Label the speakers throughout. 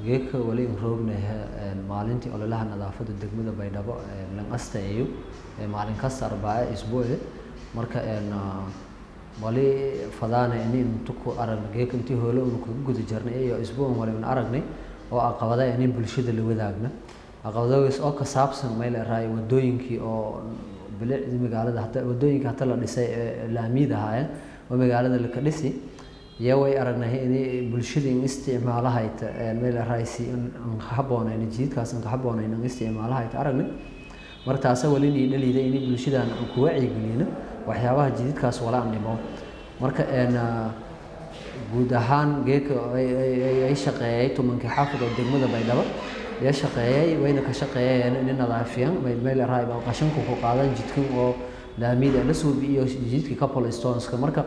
Speaker 1: Geedka wali roognahay maalintii ololaha nadaafadda degmada Baydhabo lan astaeeyo maalin kasta Arbaace isbuuci. Marka wali fadaana ini intu ku aragna geedka intii hoolo unu kaga guda jirnay iyo isbuucan wali un aragnay oo caqabada ini bulshada la wadaagna, caqabadoogaas oo ka saabsan meel raay wadooyinkii oo bilicdii magaalada, hata wadooyinka hata la dhisay ee laamiyada ahaayeen oo magaalada la ka dhisi iyo way aragnay in bulshada in isticmaalahayta meel raay si in haboonayn jidkaas in haboonayn in isticmaalahayta aragnay. Marka taas wali ni dhaliida in bulshadan aan ku wacyigelino waxyaabaha jidadkaas wala aan dhimo. Marka guud ahaan geedka ay shaqeeyay 10-kii xaafad oo degmada Baydhabo ayaa shaqeeyay, wayna ka shaqeeyeen in nadaafiyaan meel raay baa qashanku ku qaadan jidkan oo laamida la soo biyo jidkii couple stoneska. Marka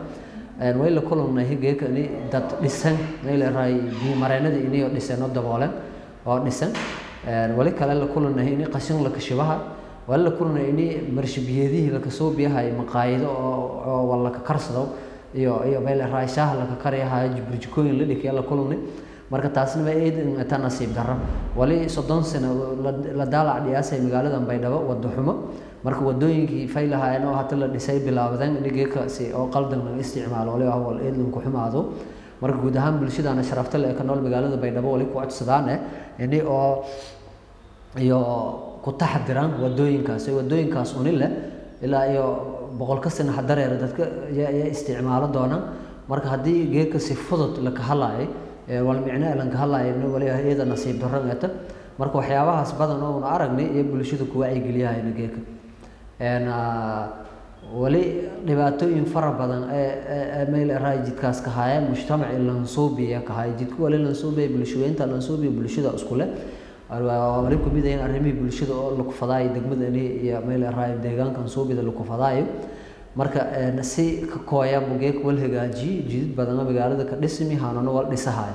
Speaker 1: way la kulannay geedka in dad dhisan meel raay biyo mareenada inay dhisan oo daboolan oo dhisan. Wali kale la kulannay in qashin la kashibaha, wali la kulannay in marshibiyadihii la kasoo biyahay maqaayado oo wala ka karsado iyo meel raay shaah la ka kariyahay burjikooyin la dhigay la kulannay. Marka taasna ma eed in ta nasiib darro wali 30 sano la daalac dhiyaasay magaalada Baydhabo wado xumo. Marka wadooyinkii faylahaayeen oo hata la dhisay bilaabadeen in geedka si oo qaldan laga isticmaalo wali wal eed ku xumaado. Marka guud ahaan bulshadana sharafta leh ka nool magaalada Baydhabo wali ku codsadaan in oo iyo ku taxadiraan wadooyinkaas unile ilaa iyo 100 sano hadareer dadka ya isticmaalo doonaan. Marka haddii geedka si fudud la ka hadlayo wal micno lan ka hadlayo wali iyada nasiib darro ngata. Marka waxyaabahaas badan oo aragnay iyo bulshada ku wacyigeliyayna geedka wali dhibaatooyin fara badan ee meel raay jidkaas ka haya mujtamac lansuubiya ka haya jidku wali lansuubiya bulshooyinta lansuubiya bulshada isku leh wali ku mid ah arrimihii bulshada oo lagu fadaayo degmada iyo meel raay deegaanka lansuubida lagu fadaayo. Marka si ka kooya geedka wal hagaajiyo jidad badan magaalada ka dhismi haanano wal dhisahay.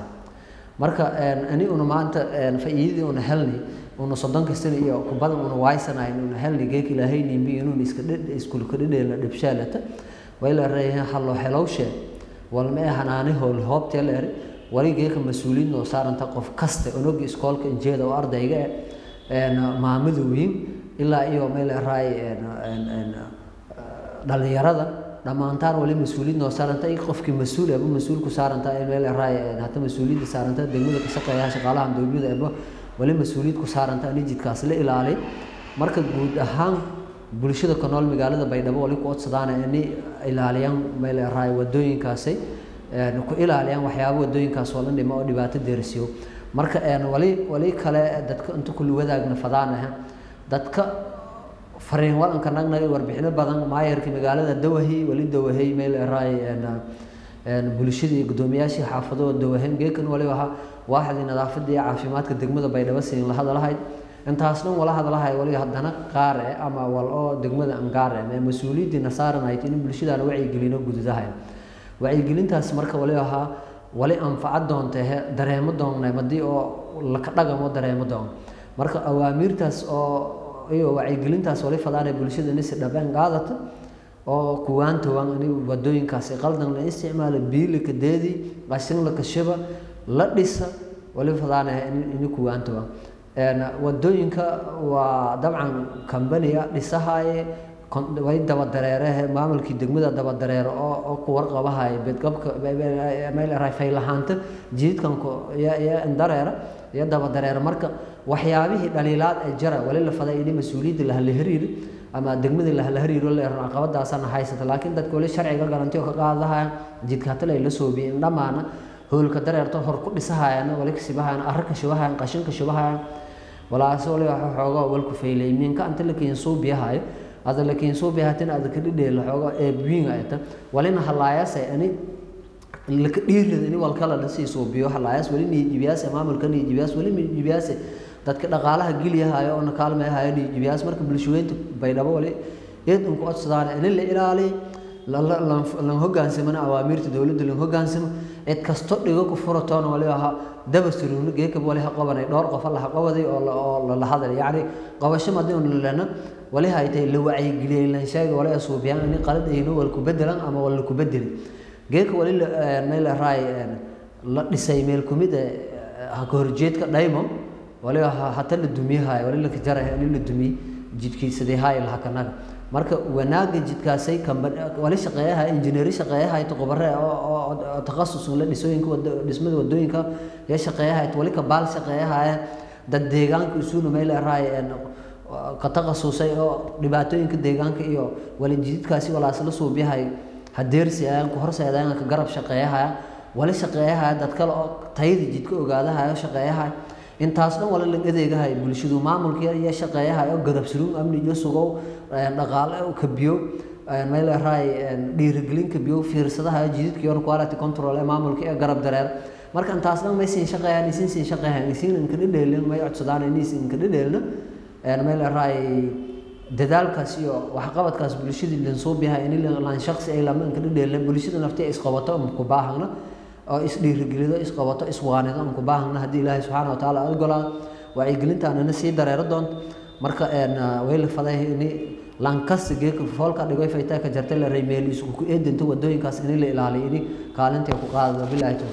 Speaker 1: Marka ani una maanta faa'iidadii una helnay una 30 sano iyo ku badan una waysanayn una helnay geedka Ilaahay nimbi inuu iska iskuul ka dhidheelna dhibshaalata wayla reeyahay hallo helowshe wal ma hanaani howl hoobtee la eri wali geedka mas'uuliyiin oo saaranta qof kasta onog iskoolka injeeda oo ardayga maamadu weyn ilaa iyo meel raay dhalinyarada dhamaantaan wali mas'uuliyiin oo saaranta in qofkii mas'uul ah mas'uul ku saaranta in meel raay hata mas'uuliyadda saaranta degmada ka shaqeeya shaqaalaha dowladda ee wali mas'uuliyad ku saaranta in jidkaas la ilaaliyo. Marka guud ahaan bulshada ku nool magaalada Baydhabo wali ku codsadaan in ilaaliyaan meel raay wadooyinkaas ku ilaaliyaan waxyaabo wadooyinkaas oo dhan dhimo oo dhibaato deersiyo. Marka wali kale dadka inta kulli wadaagna fadaanaha dadka fariin walanka nagnay warbixino badan maayarkii magaalada Dawahi wali Dawahi meel raay bulshada iyo guddoomiyaashii xaafado Dawahin geedkan wali waxa waaxdii nadaafadda iyo caafimaadka degmada Baydhabo siin la hadalahay intaasna wala hadalahay wali haddana qaar ama wal oo degmada aan gaar ah mas'uuliyadina saaran ay in bulshada wacyigelino gudaha wacyigelintaas. Marka wali waxa wali anfacad doonta dareemo doonay madii oo la ka dhagamo dareemo doon. Marka awaamiirtaas oo iyo wacyigelintaas wali fadaanay bulshada in si dhabeen qaadato oo kuwaanta waan in wadooyinkaas qaldan la isticmaalo biilka deedi qashin la kashiba la dhisa wali fadaanay in kuwaanta waan wadooyinka waa dabcan company dhisahay way daba dareeraha maamulkii degmada daba dareero oo ku warqabahay bedqabka meel raay faylahaanta jidkan ku ya dareera ya daba dareera. Marka waxyaabihii dhaliilaad ee jara wali la faday in mas'uuliyadda la hariir ama degmada la hariiro la erno caqabadaasna haysata, laakiin dadka wali sharciga garantiyo ka qaadahay jidka hata la soo biin dhamaana hoolka dareerto hor ku dhisahayana wali kasibahayana arka shubahayana qashinka shubahayana walaas wali waxa xoogaa wal ku faylayminka anta la keen soo biyahay ada la keen soo biyahatin ada ka dhidheel xoogaa ee biin ayta walina halaayas ani la ka dhiirida in wal kala la sii soo biyo halaayas wali ni jibiyaas maamulka ni jibiyaas wali ni jibiyaas dadka dhaqaalaha geliyahay oo na kaalmeeyahay ni jibiyaas. Marka bulshooyinka Baydhabo wali eed un ku codsadaan in la ilaaliyo la hoggaansamana awaamiirta dowladda la hoggaansamo cid kasto dhigo ku furatoon wali waxa daba suruun geedka wali ha qabanay dhowr qof la qabaday oo la hadlay yaani qabasho madii un lana wali haytay la wacyigeliyay la sheegay wali asuubiyaan in qalad ayno wal ku bedelan ama wal ku bedelin geedka wali meel raay la dhisay meel kumid Ha ka horjeedka dhaymo wali hata la dumiyahay, wali la kajaray in la dumiy jidkii sidii haay laha kanaga. Marka wanaaga jidkaasay wali shaqeeyaha injineeri shaqeeyaha khubare oo takhasus la dhisooyinka dhismada wadooyinka ya shaqeeyaha, wali ka baal shaqeeyaha dad deegaanka isuuna meel raay ka takhasusay oo dhibaatooyinka deegaanka iyo wali jidkaasi walaas la suubiyahay hadeersi ayaan ku horseedayaan ka garab shaqeeyaha, wali shaqeeyaha dad kale oo tayada jidka ogaadaha shaqeeyaha. Intaas dhan wala la adeegahay bulshadu, maamulka iyo shaqeeyaha oo garab suruun amni iyo sugow dhaqaale oo kabiyo meel raay dhiirigelin kabiyo fiirsadaha jididka iyo quality control ee maamulka ee garab dareer. Marka intaas dhan may siin shaqeeyaan, isin siin shaqeeyaan, isin inka dhedheelin may codsadaan in isin inka dhedheelna meel raay dadaalkaas iyo waxqabadkaas bulshadii linsuub yahay in laan shaqsi ay lama inka dhedheelna, bulshada naftii isqabato ku baahana oo isdhiirigelido, isqabato, iswaanido aan ku baahana. Haddii Ilaahay subxaana wa tacaala ogolaado, wacyigelintaanana sii dareero doonto. Marka way la faday ini lankasta geeka foolka dhigoy faytaa ka jartay la reymeel isku ku eedinto wadooyinkaas in la ilaaliyo, ini kaalinta ku qaadado. Bilaahi.